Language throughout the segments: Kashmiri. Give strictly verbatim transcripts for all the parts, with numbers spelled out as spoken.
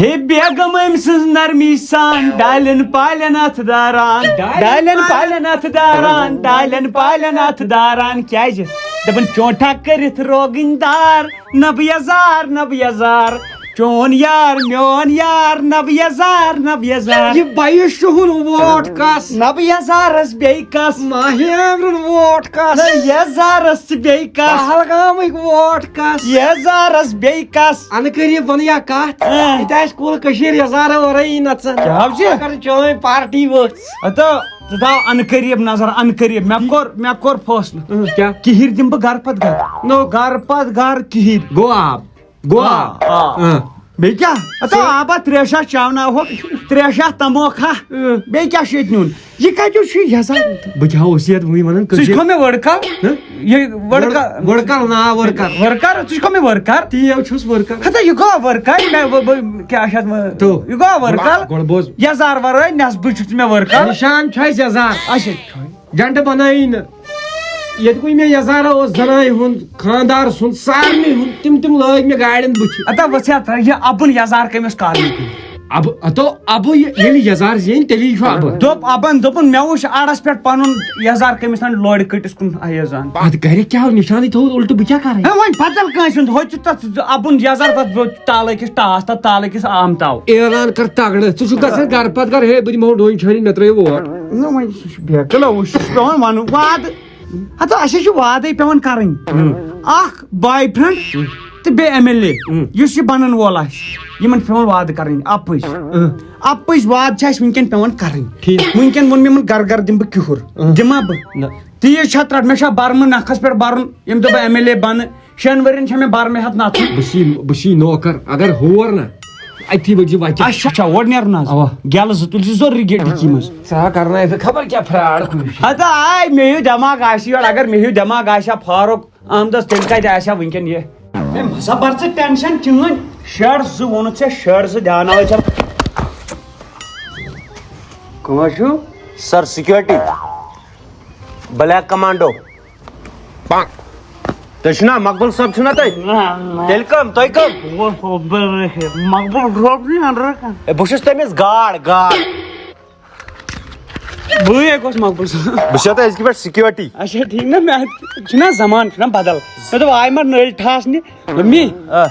ہے بیگم أمۍ سٕنٛز نرمی سان ڈالٮ۪ن پالٮ۪ن اتھ داران، ڈالٮ۪ن پالٮ۪ن اتھ داران، ڈالٮ۪ن پالٮ۪ن اتھ داران۔ کیازِ؟ دپان چونٹھا کٔرِتھ روگٕنۍ دار، نبہٕ یزار، نبہٕ یزار، چون یار میون یار، نبہٕ یزار، نبہٕ یزار۔ یہِ بایِس شُہُل ووٹ کس؟ نبہٕ یزارس بیٚیہِ کس؟ ماہی عامرُن ووٹ کس؟ نہ یزارس تہٕ بیٚیہِ کس؟ پہلگامٕکۍ ووٹ کس؟ یزارس بیٚیہِ کس؟ انہٕ قریب ونہٕ یا کتھ، اۭں۔ یہِ تہِ آسہِ کُل کٔشیٖر یزارو ورٲیی نژان۔ کیٛاہ حظ چھِ؟ اگر چٲنۍ پارٹی ؤژھ۔ ہتو، ژٕ تھاو انہٕ قریب نظر، انہٕ قریب۔ مےٚ کوٚر، مےٚ کوٚر فٲصلہٕ۔ اۭں، کیٛاہ؟ کِہِرۍ دِمہٕ بہٕ گرٕ پتہٕ گرٕ۔ نو۔ گرٕ پتہٕ گرٕ کِہِرۍ۔ گوٚو آب۔ گوٚو آ، آب۔ آ۔ اۭں۔ بیٚیہِ کیٛاہ؟ ہتا آبا ترٛےٚ شاہ چاوناوہوکھ، ترٛےٚ شاہ تموکھا۔ اۭں۔ بیٚیہِ کیٛاہ چھُ ییٚتہِ نیُن؟ یہِ کتیُک چھُ یہِ ہسا؟ بہٕ کیٛاہ اوس یتھ وٕنہِ ونان؟ ژٕ چھُکھ مےٚ ؤڑ کل؟ ہہ؟ یہِ ؤڑ کل؟ ؤڑ کل نا، ؤڑ کر۔ ؤڑ کر؟ ژٕ چھُکھ مےٚ ؤڑ کر؟ تی حظ چھُس ؤڑ کر۔ ہتا یہِ گوٚو ؤڑ کر؟ مےٚ، بہٕ، بہٕ، کیٛاہ چھِ اتھ ونان؟ تو۔ یہِ گوٚو ؤڑ کل؟ گۄڈٕ بوز۔ یزار ورٲے نٮ۪صبہٕ چھُکھ ژٕ مےٚ ؤڑ کل۔ نشان چھُ اَسہِ یزار۔ اچھا۔ جنڈٕ بنٲیی نہٕ۔ ییٚتہِ کُے مےٚ یزارا اوس زنانہِ ہُنٛد، خاندار سُنٛد، سارنٕے ہُنٛد، تِم تِم لٲگۍ مےٚ گاڑٮ۪ن بٕتھِ۔ اتا وٕچھ سا، یہِ اَبُن یزار کٔمِس کارنٕے کُن؟ ابہٕ، ہتو، ابہٕ یہِ-، ییٚلہِ یزار زینہِ، تیٚلی چھُ ابہٕ۔ دوٚپ ابن، دوٚپُن، مےٚ وٕچھ اَڑس پٮ۪ٹھ پنُن یزار کٔمِس تام لورِ کٔٹِس کُن ایزان۔ اتھ گرِ کیٛاہ نِشانٕے تھوٚوُت اُلٹہٕ، بہٕ کیٛاہ کرٕ؟ ہے، وۄنۍ بدل کٲنٛسہِ ہُنٛد، ہُتہِ چھُ تتھ ابُن یزار تتھ تالٲکِس ٹاس، تتھ تالٲکِس آمتاو۔ اعلان کر تگڑٕ، ژٕ چھُکھ گژھان گرٕ پتہٕ گرٕ، ہے، بہٕ دِمہٕ ہو ڈوٗنۍ چھٲنی، مےٚ ترٲیِو ووٹ۔ نہ، وۄنۍ سُہ چھُ بیکل، وۄنۍ چھُ پٮ۪وان ونُن، وعدٕ۔ ہتو، اسہِ چھُ وعدے پٮ۪وان کرٕنۍ۔ ہُم۔ اکھ بوائے فرینڈ ہُم۔ تہٕ بیٚیہِ ایم ایل اے، ہُم۔ یُس یہِ بنن وول آسہِ، یِمن چھِ پٮ۪وان وعدٕ کرٕنۍ، اپٕز۔ ہُم۔ اپٕز وعدٕ چھِ اسہِ وٕنکیٚن پٮ۪وان کرٕنۍ۔ ٹھیٖک۔ وٕنکیٚن ووٚن مےٚ یِمن، گرٕ گرٕ دِمہٕ بہٕ کِہُر، ہُم۔ دِما بہٕ؟ نہ۔ تیٖژ چھا ترٛٹھ؟ مےٚ چھا برمہٕ نکھس پٮ۪ٹھ برُن، ییٚمہِ دۄہ بہٕ ایم ایل اے بنہٕ؟ شٮ۪ن ؤرین چھا مےٚ برمہٕ ہٮ۪تھ نژُن؟ بہٕ چھی، بہٕ چھی نوکر، اگر ہور نہ، اتی وٕچھِ وتہِ۔ اچھا، اچھا، اورٕ نیرُن حظ۔ اوا۔ گیلہٕ زٕ تُلۍ زِ ضروٗری گیٹہِ منٛز۔ ژٕ ہا کرناوکھ خبر کیٛاہ فراڈ کُنہِ جایہِ۔ ہتا آے مےٚ ہیوٗ دٮ۪ماغ آسہِ یورٕ، اگر مےٚ ہیوٗ دٮ۪ماغ آسہِ ہا فاروق احمدس، تیٚلہِ کتہِ آسہِ ہا وٕنکیٚن یہِ؟ ہے، مہ سا بر ژٕ ٹینشن چٲنۍ۔ شیڈ زٕ ووٚنُتھ ژےٚ، شیڈ زٕ دیاناوے ژےٚ۔ کٕم حظ چھِو؟ سر، سیکیورٹی۔ Black commando. تُہۍ چھِو نا مقبول صٲب، چھِو نا تُہۍ؟ نہ، نہ۔ تیٚلہِ کٕم؟ تُہۍ کٕم؟ بہٕ اوسُس عبدالرشید۔ مقبول صٲب چھُ أنٛدرٕ کَنہِ۔ ہے، بہٕ چھُس تٔمِس گاڈ، گاڈ۔ بٕے ہے گوٚژھ مقبول صٲب۔ بہٕ چھُسو تۄہہِ أزکہِ پٮ۪ٹھ سیکیورٹی۔ اچھا، ٹھیٖک نا، مےٚ چھُنہ زمانہٕ چھُنہ بدل۔ مےٚ دوٚپ، آیہِ ما نٔلۍ ٹھاسنہِ؟ دوٚپمَے، آ۔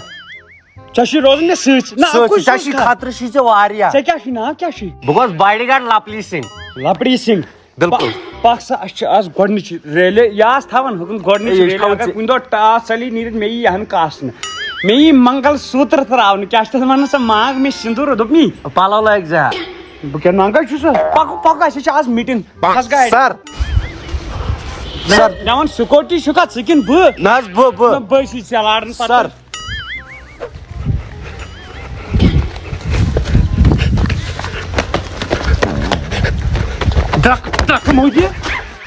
ژےٚ چھُے روزُن مےٚ سۭتۍ۔ نہ، سۭتۍ، اَکُے ژےٚ چھُے سۭتۍ خطرٕ چھُے ژےٚ واریاہ۔ ژےٚ کیٛاہ چھُے ناو، کیٛاہ چھُے؟ بہٕ گوس باڈی گارڈ لپلی سنگھ۔ لپڑی سنگھ۔ بِلکُل۔ پَ-، پَکھ سا، اَسہِ چھِ آز گۄڈٕنِچ ریلی، یہِ آس تھاوان حُکُم، گۄڈٕنِچ اے، یہِ ریلی، چھِ تھاوان اگر ژےٚ۔ کُنہِ دۄہ ٹاس ژَلی نیٖرِتھ، مےٚ یی یہِ ہَن کاسنہٕ۔ مےٚ یی منگل سوٗتر ترٛاونہٕ، کیٛاہ چھِ تَتھ وَنان سۄ ماگ مےٚ سِندوٗر، دوٚپمَے۔ پَلو لٲگۍ زِ ہا۔ بہٕ کیٛاہ ننٛگے چھُسا؟ پَکو، پَکو، اَسہِ چھِ آز میٖٹِنٛگ۔ کھس گاڑِ۔ سر۔ سر۔ مےٚ وَن سکوٗٹی چھُکھا ژٕ کِنہٕ بہٕ؟ نہ حظ، بہٕ، بہٕ۔ نہ، بہٕ چھُس ژےٚ لاران پَتہٕ۔ سر۔ درٛکھ، درٛکھ مہٕ دِ۔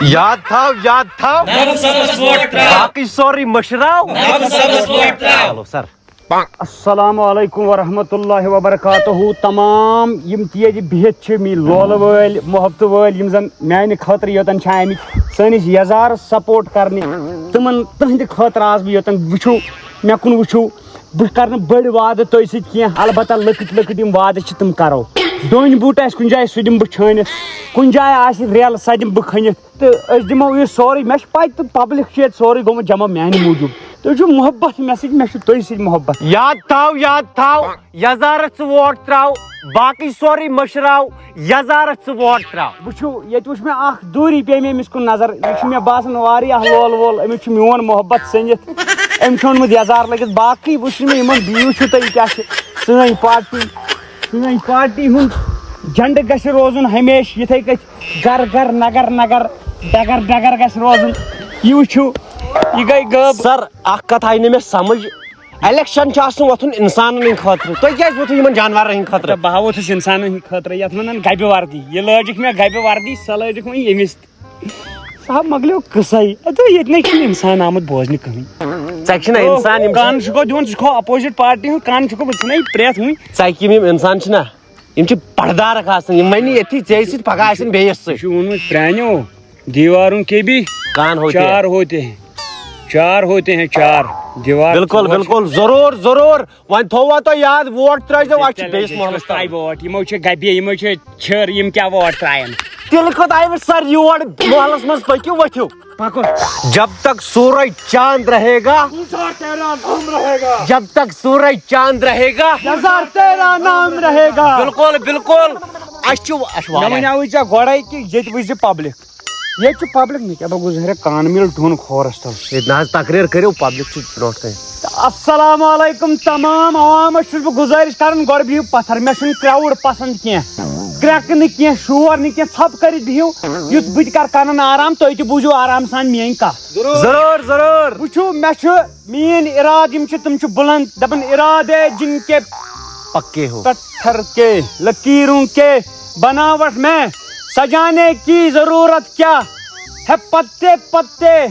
یاد تھاو، یاد تھاو۔ نبہٕ صٲبس ووٹ ترٛاو۔ باقٕے سورُے مٔشراو۔ نبہٕ صٲبس ووٹ ترٛاو۔ چلو سر۔ السلام علیکم ورحمۃ اللہ وبرکاتہ۔ تمام یِم تہِ ییٚتہِ بِہِتھ چھِ، میٲنۍ لولہٕ وٲلۍ، محبتہٕ وٲلۍ، یِم زن میانہِ خٲطرٕ یوتن چھِ آمٕتۍ سٲنِس یزارس سپورٹ کرنہِ، تِمن، تٕہنٛدِ خٲطرٕ آز بہٕ یوتن وٕچھِو، مےٚ کُن وٕچھِو، بہٕ کرٕ نہٕ بٔڑۍ وعدٕ تۄہہِ سۭتۍ کینٛہہ، البتہ لۄکٕٹۍ لۄکٕٹۍ یِم وعدٕ چھِ تِم کرو۔ ڈوٗنۍ بوٗٹ آسہِ کُنہِ جایہِ، سُہ دِمہٕ بہٕ چھٲنِتھ۔ کُنہِ جایہِ آسہِ ریل، سۄ دِمہٕ بہٕ کھٔنِتھ۔ تہٕ أسۍ دِمو یہِ سورُے۔ مےٚ چھِ پَے تہٕ پبلک چھِ ییٚتہِ سورُے گوٚمُت جمع میانہِ موٗجوٗب۔ تُہۍ چھِو محبت مےٚ سۭتۍ، مےٚ چھُ تُہۍ سۭتۍ محبت۔ یاد تھاو، یاد تھاو، یزارس ژٕ ووٹ ترٛاو، باقٕے سورُے مٔشراو، یزارس ژٕ ووٹ ترٛاو۔ وٕچھِو، ییٚتہِ وٕچھ مےٚ اکھ دوٗری، پیٚیہِ مےٚ أمِس کُن نظر۔ یہِ چھُ مےٚ باسان واریاہ لول وول، أمِس چھُ میون محبت سٔنِتھ۔ أمۍ چھُ اوٚنمُت یزار لٲگِتھ۔ باقٕے وٕچھِو مےٚ یِمن، یہِ وٕچھِو تُہۍ، یہِ کیٛاہ چھِ سٲنۍ پارٹی۔ سٲنۍ پارٹی ہُنٛد جنڈٕ گژھِ روزُن ہمیشہِ یِتھَے کٔنۍ۔ گر گر نگر نگر، ڈگر ڈگر گژھِ روزُن۔ یہِ وٕچھِو، یہِ گٔے غٲب۔ سر، اکھ کتھ آیہِ نہٕ مےٚ سمجھ۔ الیکشن چھُ آسان وۄتھُن انسانن ہٕنٛدِ خٲطرٕ، تُہۍ کیازِ ووتھو یِمن جانورن ہٕنٛدِ خٲطرٕ؟ تہٕ بہٕ ہا ووتھُس انسانن ہٕنٛدِ خٲطرٕ، یتھ ونان گبہِ وردی۔ یہِ لٲجِکھ مےٚ گبہِ وردی، سۄ لٲجِکھ وۄنۍ ییٚمِس تہِ۔ سُہ ہا مۄکلیو قصے۔ اتھ ییٚتہِ نَے چھُنہٕ انسان آمُت بوزنہِ کٕہٕنۍ۔ ژکہِ چھِنہ او، انسان، یِم چھِ کن چھُکھ دِوان، ژٕ چھُکھ opposite party ہُنٛد، کن چھُکھ، بہٕ چھُس نَے پرٛٮ۪تھ وٕنہِ۔ ژکہِ یِم، یِم انسان چھِنہ، یِم چھِ پٹدارک آسان، یِم وَنہِ ییٚتھی ژےٚ سۭتۍ، پگاہ آسن بیٚیِس سۭتۍ۔ یہِ چھُ ووٚنمُت پرٛانیو، دیواروں کے بھی کان ہوتے ہیں۔ چار ہوتے ہیں۔ چار ہوتے ہیں، چار دیوار۔ بالکل، بالکل، ضروٗر، ضروٗر۔ وۄنۍ تھووا تۄہہِ یاد، ووٹ ترٲیزیو، اَسہِ چھِ بیٚیِس محلَس ترٛاوِ تام۔ ووٹ، یِمو چھِ گبے، یِمو چھِ چھِر، یِم کیٛاہ ووٹ ترٛاون؟ تیٚلہِ کوٚت آیہِ وۄنۍ سر یور؟ محلَس منٛز پٔکِو، ؤتھِو۔ پکو۔ جب تک سورج چاند رہے گا، گلزار تیرا نام رہے گا۔ جب تک سورج چاند رہے گا۔ گلزار تیرا نام رہے گا۔ بالکل، بالکل۔ اَسہِ چھُ، اَسہِ چھُ مےٚ واریاہ۔ وَنیٛاوُے ژےٚ گۄڈَے کہِ ییٚتہِ وٕچھ زِ پبلک۔ ییٚتہِ چھُ پبلک نہٕ کینٛہہ، بہٕ گوٚژھ ہیٚرِ کانہٕ مِل ڈوٗن کھورَس تَل۔ ییٚتہِ نہ حظ تقریر کٔرِو، پبلک چھِ برونٛٹھ کَنہِ۔ السلام علیکم تمام عوامس چھُس بہٕ گُزٲرِش کران، گۄڈٕ بِہِو پتھر، مےٚ چھُنہٕ crowd پسند کینٛہہ، کرٛٮ۪کہٕ نہٕ کینٛہہ، شور نہٕ کینٛہہ، ژھۄپہٕ کٔرِتھ بِہِو، یُتھ بہٕ تہِ کرٕ کنن آرام، تُہۍ تہِ بوٗزِو آرام سان میٲنۍ کتھ۔ ضروٗر، ضروٗر۔ وٕچھِو، مےٚ چھُ میٲنۍ ارادٕ یِم چھِ، تِم چھِ بُلند، دپان ارادے جن کے پکے ہو۔ پتھر کے لکیروں کے بناوٹ میں سجانے کی ضرورت کیا ہے؟ پتے پتے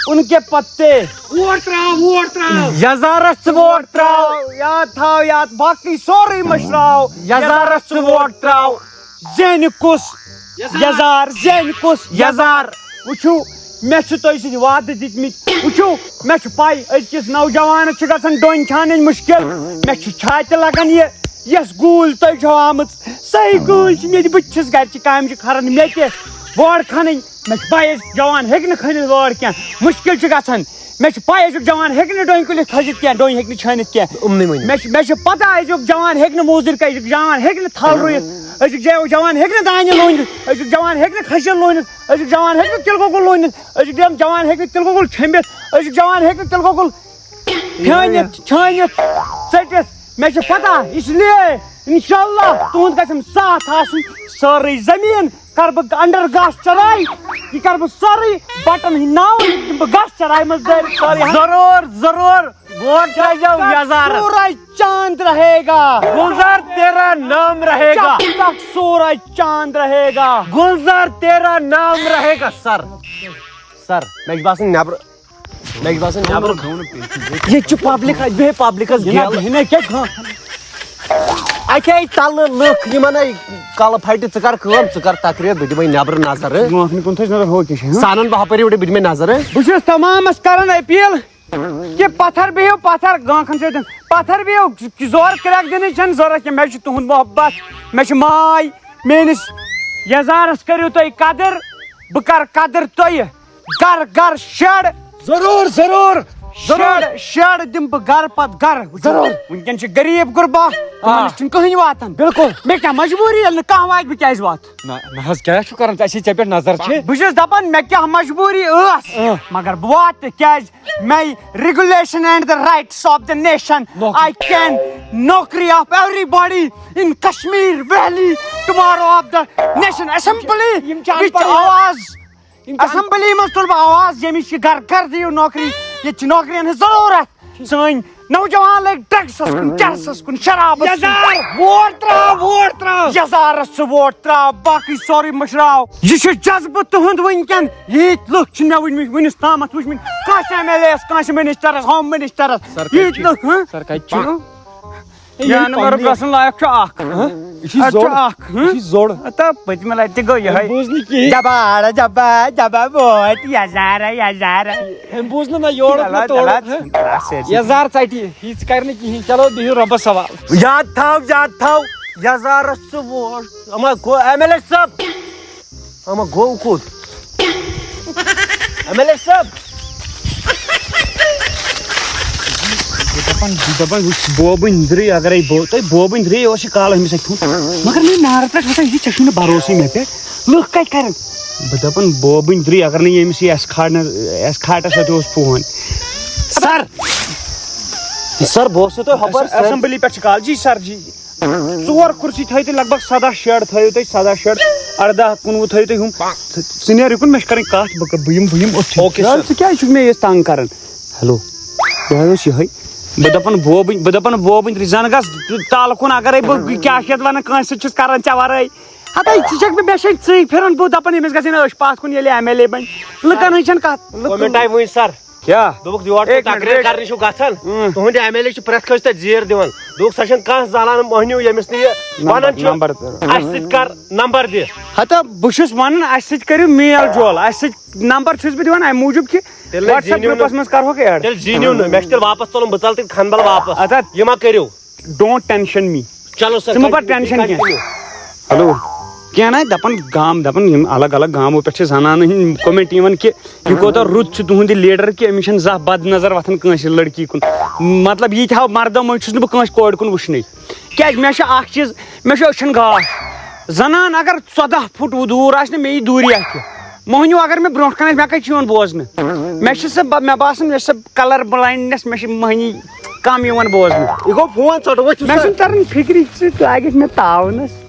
ان کے پتے۔ ووٹ تراو، ووٹ تراو۔ یزارس ژٕ ووٹ تراو۔ یاد تھاو یاد، باقٕے سورُے مٔشراو۔ یزارس ژٕ ووٹ تراو۔ زینہِ کُس؟ یزار زینہِ کُس؟ یزار۔ وٕچھِو، مےٚ چھِ تۄہہِ سۭتۍ وعدٕ دِتمٕتۍ۔ وٕچھِو، مےٚ چھِ پَے أزکِس نوجوانَس چھِ گژھان ڈوٚنۍ چھانٕنۍ مُشکِل۔ مےٚ چھِ چھاتہِ لگان یہِ، یۄس گوٗلۍ تۄہہِ چھو آمٕژ، سۄے گوٗلۍ چھِ مےٚ تہِ، بہٕ تہِ چھُس گرِ چہِ کامہِ چھِ کھران مےٚ تہِ وٲر کھنٕنۍ۔ مےٚ چھِ پَے أزیُک جوان ہیٚکہِ نہٕ کھٔنِتھ وٲر کینٛہہ، مُشکِل چھُ گژھان۔ مےٚ چھِ پَے أزیُک جوان ہیٚکہِ نہٕ ڈوٚنۍ کُلِتھ کھٔسِتھ کینٛہہ، ڈوٚنۍ ہیٚکہِ نہٕ چھٲنِتھ کینٛہہ۔ یِمنٕے ؤنِو۔ مےٚ چھِ مےٚ چھِ پَتہ أزیُک جوان ہیٚکہِ نہٕ موٚزوٗرۍ کٔرِتھ، أزیُک جوان ہیٚکہِ نہٕ تھل رُوِتھ، أزیُک جا- جوان ہیٚکہِ نہٕ دانہِ لوٗنِتھ، أزیُک جوان ہیٚکہِ نہٕ کھٔسِتھ لوٗنِتھ، أزیُک جوان ہیٚکہِ نہٕ تِلہٕ گۄگُل لوٗنِتھ، أزیُک جوان جوان ہیٚکہِ نہٕ تِلہٕ گۄگُل چھٔمبِتھ، أزیُک جوان ہیٚکہِ نہٕ تِلہٕ گۄگُل پھیٲنِتھ چھٲنِتھ ژٔٹِتھ۔ مےٚ چھِ پَتہ، اس لیے انشاءاللہ تُہُنٛد گژھِ أمۍ ساتھ آسُن، سٲرٕے زٔمیٖن کَرٕ بہٕ انڈر گاس چراے، یہِ کَرٕ بہٕ سٲرٕے بٹن ہٕنٛدۍ ناو، یہِ دِمہٕ بہٕ گاسہٕ چراے منٛز دٲرِتھ سٲرٕے۔ ضروٗر، ضروٗر۔ ووٹ ترٲیزیو یزارس۔ سورج چاند رہے گا۔ گلزار تیرا نام رہے گا۔ جب تک سورج چاند رہے گا۔ گلزار تیرا نام رہے گا۔ سر، سر، مےٚ چھُ باسان نٮ۪برٕ، مےٚ چھُ باسان نٮ۪برٕ۔ ییٚتہِ چھُ پبلک، اَتہِ بیٚہہِ پبلکس گیل۔ یہِ نہ کیٛاہ کھا- اَتہِ آیہِ تَلہٕ لُکھ، یِمن آیہِ کَلہٕ پھٹہِ، ژٕ کر کٲم، ژٕ کر تقریر، بہٕ دِمے نٮ۪برٕ نظر۔ برونٛٹھ کُن تھٲیِو نظر ہُہ کیٛاہ چھِ، ہاں؟ سانن بہٕ ہُپٲرۍ یورٕ، بہٕ دِمے نظر۔ بہٕ چھُس تمامس کران اپیل کہ پتھر بِہِو پتھر گانٛکھن سۭتۍ، پتھر بِہِو، زورٕ کرٛٮ۪کھ دِنٕچ چھَنہٕ ضروٗرت کینٛہہ۔ مےٚ چھُ تُہُنٛد محبت، مےٚ چھِ ماے، میٲنِس یزارس کٔرِو تُہۍ قدٕر، بہٕ کرٕ قدٕر تۄہہِ۔ گرٕ گرٕ شڈ، ضروٗر، ضروٗر، ضروٗر۔ شڈ شڈ دِمہٕ بہٕ گرٕ پتہٕ گرٕ۔ ضروٗر۔ وٕنکٮ۪ن چھِ غریٖب غُربا، تِمن نِش چھُنہٕ کٕہٕنۍ واتان۔ بِلکُل۔ مےٚ کیٛاہ مجبوٗری، ییٚلہِ نہٕ کانٛہہ واتہِ بہٕ کیٛازِ واتہٕ؟ نہ، نہ حظ، کیٛاہ چھُ کران ژےٚ؟ اَسہِ ژےٚ پٮ۪ٹھ نظر چھِ۔ بہٕ چھُس دپان مےٚ کیٛاہ مجبوٗری ٲس، مگر بہٕ واتہٕ کیٛازِ؟ My regulation and the rights of the nation. I can نوکری of everybody in Kashmir Valley tomorrow of the nation assembly. یِم چھِ اَن پَڑھ۔ آواز، یِم چھِ اَن- assembly منٛز تُلہٕ بہٕ آواز، ییٚمِس چھِ گرٕ گرٕ دِیِو نوکری، ییٚتہِ چھِ نوکرین ہٕنٛز ضروٗرت۔ سٲنۍ نوجوان لٔگۍ ڈرگسس کُن، چرسس کُن، شرابس کُن۔ یزار، ووٹ تراو، ووٹ تراو۔ یزارس ژٕ ووٹ تراو، باقٕے سورُے مٔشراو۔ یہِ چھُ جذبہٕ تُہُنٛد وٕنکٮ۪ن۔ ییٖتۍ لُکھ چھِ مےٚ وٕنمٕتۍ، وٕنیُک تامتھ وٕچھمٕتۍ، کٲنٛسہِ ایم ایل اے یس، کٲنٛسہِ منسٹرس، ہوم منسٹرس۔ ییٖتۍ لُکھ، ہاں؟ سر کتہِ چھُ؟ سر کتہِ چھُ؟ جانور گژھُن لایق چھُ اکھ۔ یہِ چھُ اَتھ چھُ زوٚڑ۔ اکھ، ہاں؟ یہِ چھُ زوٚڑ۔ ہتا پٔتمہِ لٹہِ تہِ گوٚو یِہوٚے۔ أمۍ بوٗز نہٕ کِہیٖنۍ۔ جبا جبا جبا ووٹ یزارا یزارا۔ أمۍ بوٗز نہٕ نہ یورُک نہ چلو، تورُک، چلو، ہاں؟ چلو، سٲرسٕے۔ یزار ژٹہِ، یہِ ژٕ کرِ نہٕ کِہیٖنۍ۔ چلو بِہِو رۄبس حوالہٕ۔ یاد تھاو، یاد تھاو، یزارس ژٕ ووٹ۔ اما گوٚو ایم ایل اے صٲب، اما گوٚو کوٚت؟ ایم ایل اے صٲب۔ دپان، دپان وٕچھ بوبٕنۍ درٕے، اگرے بو-، تۄہہِ بوبٕنۍ درٕے اوس یہِ کالہٕ أمِس اَتہِ تھوٚمُت۔ مگر مےٚ نارٕ پٮ۪ٹھ ہسا یہِ، ژےٚ چھُے نہٕ بروسٕے مےٚ پٮ۪ٹھ۔ لُکھ کتہِ کرن؟ بہٕ دپان بوبٕنۍ درٕے، اگر نہٕ ییٚمِس یہِ اٮ۪س کھاٹنس، اٮ۪س کھاٹس اَتہِ اوس فون۔ سر! سر، بہٕ اوسُس تۄہہِ ہۄپٲرۍ سر۔ اسمبلی پٮ۪ٹھ چھِ کال، جی سر جی۔ ژور کُرسی تھٲیِو تُہۍ، لگ بگ سداہ شیڈ تھٲیِو تُہۍ، سداہ شیڈ، ارداہ کُنوُہ تھٲیِو تُہۍ ہُم۔ ژٕ نیر یُکُن، مےٚ چھِ کرٕنۍ کتھ، بہٕ بہٕ یِم، بہٕ یِم أتھۍ۔ Okay sir. ژٕ کیازِ چھُکھ مےٚ یہِ تنگ کران؟ ہیلو، یہِ حظ اوس یِہوٚے۔ بہٕ دَپان بوبٕنۍ، بہٕ دَپان بوبٕنۍ، رِزان گژھ تَل کُن، اَگَرَے بہٕ کیٛاہ چھِ یَتھ وَنان، کٲنٛسہِ سۭتۍ چھُس کَران ژےٚ وَرٲے۔ ہَتَے ژٕ چھَکھ مےٚ، مےٚ چھَے ژٕے پھِران، بہٕ دَپان أمِس گژھِ نہٕ أچھ پَتھ کُن ییٚلہِ ایم ایل اے بَنہِ۔ لُکَن ہٕنٛز چھَنہٕ کَتھ۔ لُکَن کوٚمٮ۪نٛٹ آیہِ وٕنۍ سَر۔ کیٛاہ؟ دوٚپُکھ یور تُہۍ ایک منٹ، تقریر ویٹ۔ کرنہِ چھِو گژھان، اۭں۔ تُہُنٛدِ ایم ایل اے چھُ پرٛٮ۪تھ کٲنٛسہِ تَتہِ زیٖر دِوان۔ دوٚپُکھ سۄ چھَنہٕ کانٛہہ زالان مۄہنیو ییٚمِس نہٕ یہِ نمبر، وَنان چھُ، نمبر۔ اَسہِ سۭتۍ کر نمبر دِ۔ ہتا بہٕ چھُس وَنان اَسہِ سۭتۍ کٔرِو میل جول، اَسہِ سۭتۍ نمبر چھُس بہٕ دِوان اَمہِ موٗجوٗب کہِ تیٚلہِ نہ WhatsApp زیٖنِو گرُپَس نہٕ۔ منٛز کَرہوکھ ایڈ۔ تیٚلہِ زیٖنِو نہٕ، مےٚ چھُ تیٚلہِ واپَس ژَلُن، بہٕ ژَلہٕ تیٚلہِ کھنبَل واپَس۔ اَدٕ ہا۔ یہِ ما کٔرِو؟ Don't tension me۔ چلو سر، ژٕ مہٕ بَر continue، tension کینٛہہ۔ continue۔ ہیلو۔ کینٛہہ نہ، دَپان گام، دَپان یِم الگ الگ گامو پٮ۪ٹھ چھِ زَنانہٕ ہِنٛدۍ کوٚمِٹی یِوان کہِ یہِ کوٗتاہ رُت چھُ تُہُنٛد یہِ لیٖڈَر کہِ أمِس چھَنہٕ زانٛہہ بد نظر وۄتھان کٲنٛسہِ لٔڑکی کُن۔ مطلب ییٖتۍ ہاو مردو منٛز چھُس نہٕ بہٕ کٲنٛسہِ کورِ کُن وٕچھنٕے۔ کیٛازِ مےٚ چھِ اَکھ چیٖز، مےٚ چھُ أچھَن گاش۔ زَنان اگر ژۄداہ فُٹ دوٗر آسہِ نہٕ، مےٚ یی دوٗری اَتھِ۔ مۄہنیو اگر مےٚ برونٛٹھ کَنہِ آسہِ، مےٚ کَتہِ چھُ یِوان بوزنہٕ؟ مےٚ چھِ سۄ، مےٚ باسان مےٚ چھِ سۄ colour blindness، مےٚ چھِ مۄہنی کَم یِوان بوزنہٕ۔ یہِ گوٚو فون ژَٹو أسۍ چھُ مےٚ سا۔ چھُنہٕ تَران فِکرِ ژٕ لاگَکھ مےٚ تاونَس۔